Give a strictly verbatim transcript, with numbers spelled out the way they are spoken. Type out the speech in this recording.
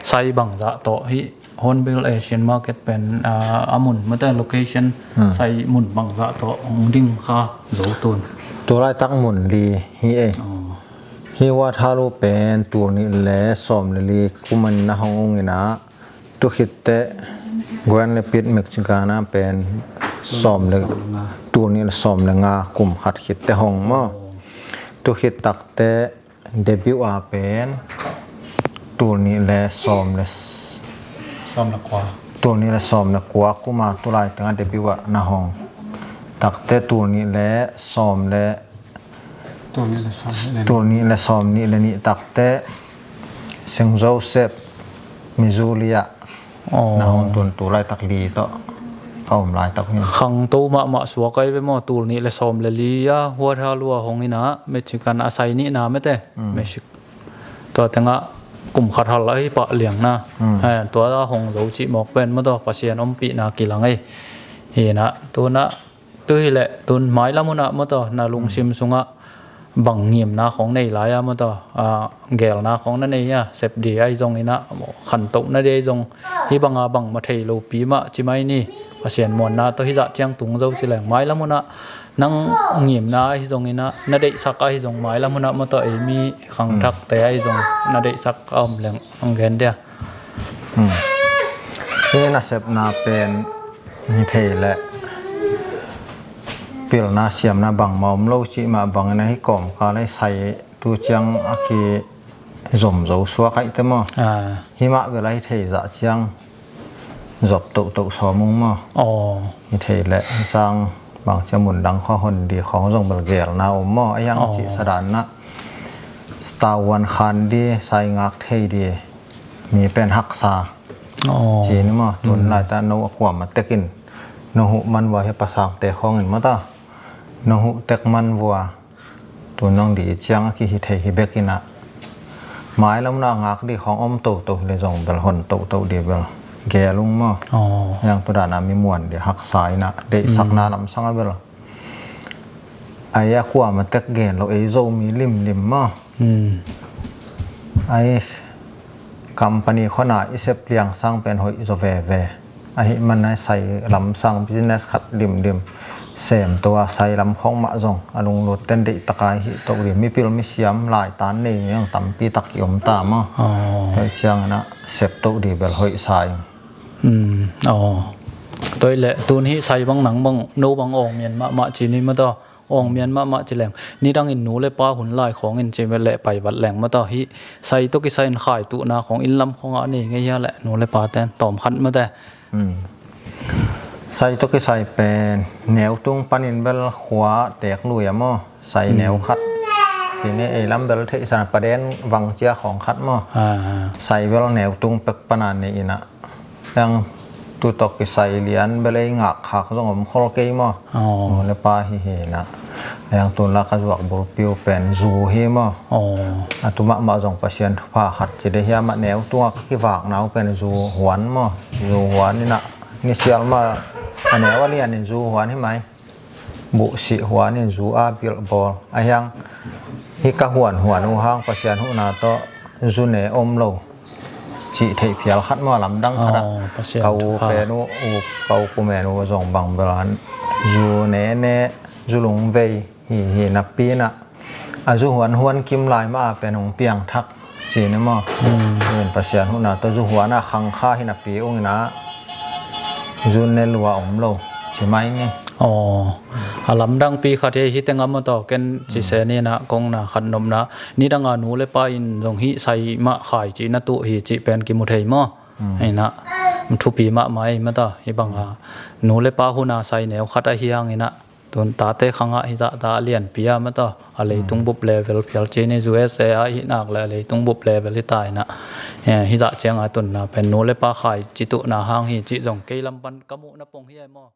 Sai bangzah tawh hih Hornbill Asian Market pen, ah, a mun mate location, hmm, sai mun bangzah tawh hong ding kha zo tun? Tu laitak mun li hi ei. Oh. Hih Waterloo pen tul nih le sawm le li kumin a hong ung inah, tu khitteh Grand Rapids, Michigan ah pen sawm le, tul nih le sawm le nga kum khat khitteh hong maw. Oh. Tu khit takteh debut ah pen tul nih le sawm le, sawm le kua, tul nih le sawm le kua kum ah tu lai tengah debut ah na hong. Takteh tul nih le sawm le, tul nih le sawm nih le, tul nih le sawm nih le nih takteh Saint Joseph, Missouri ah, aw, na hong tun tu laitak li tawh ka om laitak hi. Khangto mahmah suak ahi ve maw, tul nih le sawm le li a Waterloo ah hong inah, Michigan a sai nihna mate. Mm. Mexi-, tua tengah kum khat hal ahi pah liangna. Mm. Eh, tua a hong zo cih mawk pen maw taw, Pasian ompihna kilang ei. Hi inah, tu inah, tu hileh tun mailam hunah maw taw, na lungsim sungah bang ngimna khong nei lai a maw taw, ah, gelna khong na nei a, sep ding ahi zong inah, khantohna ding ahi zong, hih banga bangmah thei lopi mah ci mai ni, Pasian muanna tawh hih zah ciang tung zo ci leng, mailam hunah nang ngimna ahi zong inah, na deihsak ahi zong mailam hunah maw taw, ei mi khangthakte ahi zong na deihsak a om leng hong gen dia. Hmm. Hih nasepna pen hi thei leh pilna siamna bangmah om lo cih mah bangin a hih kawmkal ah sai tu ciang a kizom zo suak ahi te maw. Ah. Hih mah bel a hi thei zah ciang zop tohtoh sawm ung maw. Aw. Hi thei leh hih sang bang cia mun dang khua hon ding khong zong bel gelna om maw. A hiang, aw, cih sadanna tau wan khan ding, sai ngak thei ding mi pen haksa. Aw. Ci ni maw. Tun, mm, laita no a kuamah tekin no huh man vua hi, pasakte khongin maw taw, no huh tek man vua. Tun nong ding ciang a kihi thei hi bek inah, mailam hunah ngak ding khong om toto hileh zong bel hon toto ding bel gel ung maw. Aw. Hiang tu dana mi muan ding haksa inah, deihsakna, mm, lamsang a bel. Ai a kuamah tek gen lo, ei Zomi limlim maw. Hmm. Ai company khona i sep liang sang pen hoih zaw veve. Ahih man a sai lamsang business khat limlim sem tua sai lam khong mah zong a lunglut ten deihtak a hih toh ding, mipil misiam laitan nei zong tampi tak i om ta maw. Oh. Tua ciangin a sep toh ding bel hoih sa ing. Hmm. Oh. Tua hileh tun hih sai bang nang bang no bang awng mian mahmah ci ni maw taw. Awng mian mahmah ci leng, nidangin nu le pa hun lai khawngin ci leh pai vat leng maw taw, hih sai tawh kisai in khai tuhna khawng inn lam khawngah a nei ngei hia leh, nu le pa ten tawm khat maw te. Hmm. Sai tawh kisai pen neu tung panin bel khua teek lui a maw, sai, hmm, neu khat. Ci ni ei lam bel theihsa na paden vang cia khawng khat maw. Ah. Sai bel neu tung pek pana nei inah. Hiang tu tawh kisai lian bel ei ngak khak zong om khol kei maw. Oh. Nu le pa hi hi inah. Hiang tun la ka zuak bulpi uh pen zu hi maw. Oh. A tu mahmah zong Pasian thupha khat ci ding hiam ah, neu tungah ka kivakna uh pen zu huan maw. Zu huan inah ni sial mah a neu a lianin zu huan hi mai. Buhsih huanin zu a bilh bawl. A hiang hih ka huan huan uh hang Pasian huhna tawh zu ne om lo cih theih phial khat maw, lamdang khat ah. Oh, Pasian thupha. Ka u pen uh, u, ka u kumen uh zong bang bel an zu ne ne, zu lungvei hi hi napi inah, a zu huan huan kim lai mah a pen hong piangthak ci ni maw. Hmm. Tua Pasian huhna tawh zu huan a khangkha hi napi ung inah zu ne lua om lo ci mai ni. Aw. A lamdangpi khat hi, hih teng a maw taw, ken ci, hmm, se ni inah kong na khat nopna, nidanga nu le pa in zong hih sai mah khai cih na tuh hi cih pen kimu thei maw. Hmm. Inah thupi mahmah ei maw taw, hih banga, hmm, nu le pa huna sai neu khat a hiang inah, tun tate khangah hizah ta a lianpi a maw taw, a leitung, hmm, bup level phial ci ni, U S A ah hih nak leh a leitung bup level hi ta inah, eh, hizah cianga tunna pen nu le pa khai ci tuhna hang hi cih zong kei lam pan ka muhna pong hi ei maw.